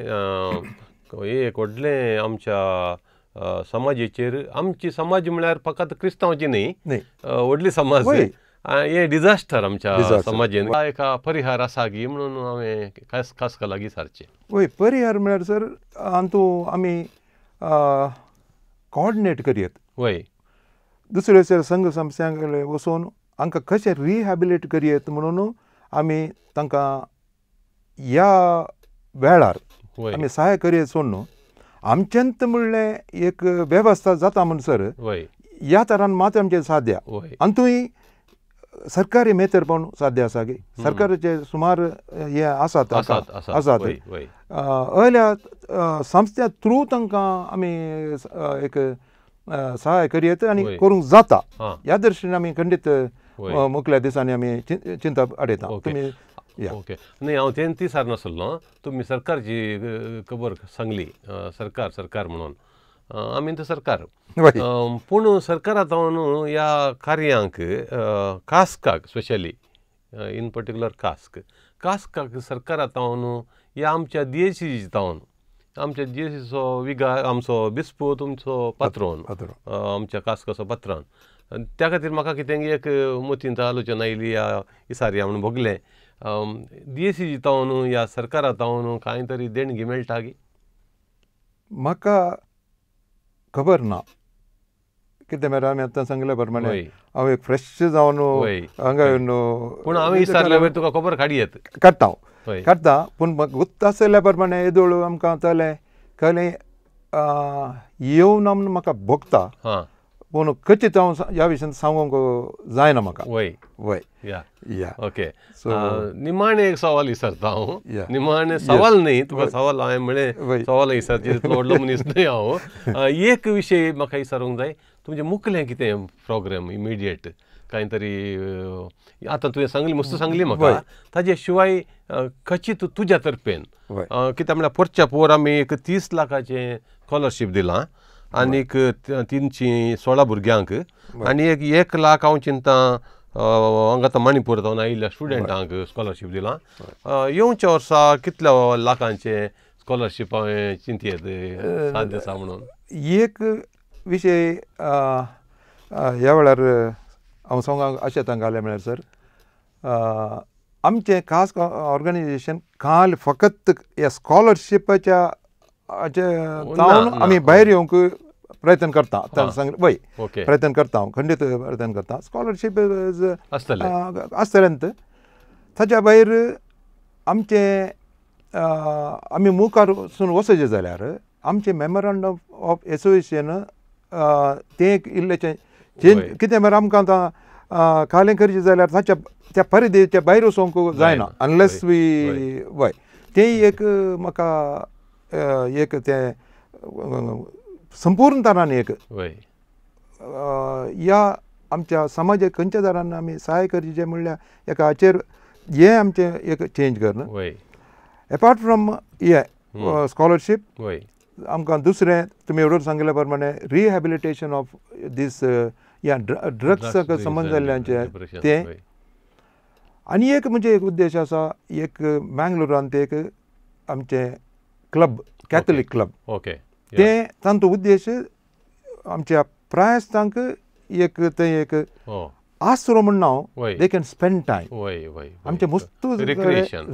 एक व्हडलें आमच्या समाजेचेर, आमची समाज म्हळ्यार फकत क्रिस्तांवची न्ही, व्हडली समाज हें डिजास्टर आमच्या समाजेन एका परिहार आसा की म्हणून हांवें खास खास लागीं सारचें. वय, परिहार म्हळ्यार सर हातूंत आमी कॉर्डिनेट करयत, वय दुसरे सर संघ संस्थांक वचून हांकां कशें रिहॅबिलिट करयत म्हणून आमी तांकां ह्या वेळार आमी सहाय करयत सोड न्हू आमच्यांत म्हणलें एक वेवस्था जाता म्हणसर ह्या तरान मात आमचें साध्य. आनी सरकारी मेथरपण साध्य आसा की सरकाराचे सुमार हे आसात आसात हयल्या संस्थ्या थ्रू तांकां आमी एक सहाय करयत आनी करूंक जाता. ह्या दृश्टीन आमी खंडीत मुखल्या दिसांनी आमी चिंता आडयता. तुमी ओके, न्ही हांव तें ती सार नासलो, तुमी सरकारची खबर सांगली, सरकार सरकार म्हणून आमी तर सरकार, पूण सरकारा जावन ह्या कार्यांक कास्काक स्पेशली इन पर्टिक्युलर कास्क कास्काक सरकारा जावन ह्या आमच्या डीएसी जावन आमच्या डीएसीचो विगार आमचो बिस्पो तुमचो पात्रोन आमच्या कास्काचो पात्रान, त्या खातीर म्हाका कितें एक मतींत आलोचना आयली ह्या इसारया म्हणून भोगलें. डीएसी जावन ह्या सरकारा जावन कांय तरी देणगी मेळटा की म्हाका खबर ना. कितें म्हळ्यार आमी आतां सांगल्या प्रमाणे हांव एक फ्रेश जावन हांगा येवन, पूण हांवें विचारल्या तुका खबर काडयेत काडटा हांव काडटा, पूण गुप्त आसल्या प्रमाणे येदोळ आमकां जालें कळ्ळें येवन म्हाका भोगता. पूण खचित हांव ह्या विशयान सांगूंक जायना म्हाका. वय वय या या ओके. सो निमाणें एक सवाल विचारता हांव. निमाणें सवाल न्ही तुका सवाल हांवें म्हळें सवाल विचारचें तितलो व्हडलो मनीस न्हय हांव. एक विशय म्हाका विचारूंक जाय, तुमचें मुखलें कितें प्रोग्राम इमिडिएट कांय तरी आतां तुवें सांगली मस्त सांगली म्हाका, ताजे शिवाय खचीत तुज्या तर्फेन कित्याक म्हळ्यार पोरच्या पोर आमी एक 30 लाखाचें स्कॉलरशीप दिलां आनीक 316 भुरग्यांक आनी एक 1 लाख हांव चिंता हांगा आतां मणिपूर जावन आयिल्ल्या स्टुडंटांक स्कॉलरशीप दिलां. येवच्या वर्सा कितल्या लाखांचें स्कॉलरशीप हांवें चिंतयेत साध्य आसा म्हणून? एक विशय ह्या वेळार हांव सांगूंक अशें तांकां घालें म्हळ्यार सर, आमचें खास ऑर्गनायजेशन काल फकत ह्या स्कॉलरशिपाच्या जावन आमी भायर येवंक प्रयत्न करता. वय प्रयत्न करता हांव, खंडीत प्रयत्न करता. स्कॉलरशीप आसतलें ताच्या भायर आमचें आमी मुखार वचून वचचें जाल्यार आमचें मेमोरंडम ऑफ एसोसिएशन तें एक इल्लेचें चेंज कितें म्हळ्यार आमकां आतां खालें करचें जाल्यार ताच्या त्या परिधीच्या भायर वचोंक जायना अनलेस वी वय तें एक म्हाका एक तें संपूर्ण तरान एक ह्या आमच्या समाजाक खंयच्या तरान आमी सहाय करचें म्हणल्यार एका हाचेर हें आमचें एक चेंज करून एपार्ट फ्रॉम हे स्कॉलरशीप आमकां दुसरें तुमी एवढं सांगिल्ल्या प्रमाणे रिहॅबिलिटेशन ऑफ these ह्या ड्रग्साक संबंद जाल्ल्यांचें तें. आनी एक म्हणजे एक उद्देश आसा, एक मँगलोरान ते एक आमचें क्लब कॅथलीक क्लब ओके तें तांचो उद्देश आमच्या प्रायस्तांक एक तें एक आसरो म्हण हांव they can spend time आमचें मस्त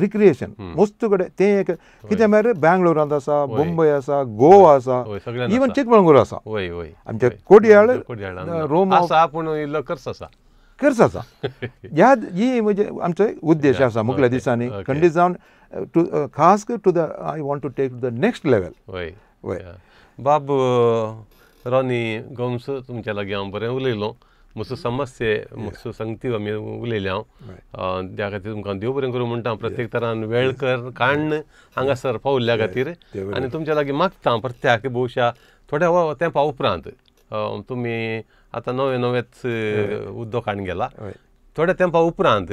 रिक्रिएशन मस्त कडेन तें एक कितें म्हळ्यार बँगलोरांत आसा, मुंबय आसा, गोवा आसा, इवन चिकमंगळूर आसा, आमच्या कोडियाळ रोम आसा, पूण इल्लो खर्च आसा, खर्च आसा. ह्या ही म्हणजे आमचो उद्देश आसा मुखल्या दिसांनी खंडीत जावन टू खास to the I want to take the next level. वय वय बाब रॉनी गोम्स, तुमच्या लागीं हांव बरें उलयलो, मस्त समस्ये मस्त संगती आमी उलयले हांव, त्या खातीर तुमकां देव बरें करूं म्हणटा. प्रत्येक तरान वेळ कर काडून हांगासर पावल्ल्या खातीर आनी तुमच्या लागीं मागता प्रत्येक भोवशा थोड्या तेंपा उपरांत तुमी आतां नवे नवेच उद्दो काडून गेला, थोड्या तेंपा उपरांत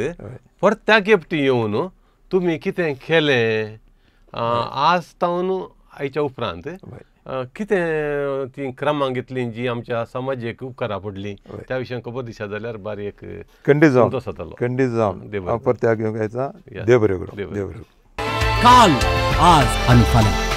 परत्याक एकटी येवन तुमी कितें केलें आज तावन आयच्या उपरांत कितें ती क्रमांक घेतली जी आमच्या समाजेक उपकारा पडली त्या विशयान खबर दिशा जाल्यार बारी एक खंडीत जावन संतोश जातलो. खंडीत जावन परत्याक येवंक येता. देव बरें करूं, देव बरें. काल, आज आनी फाल्यां.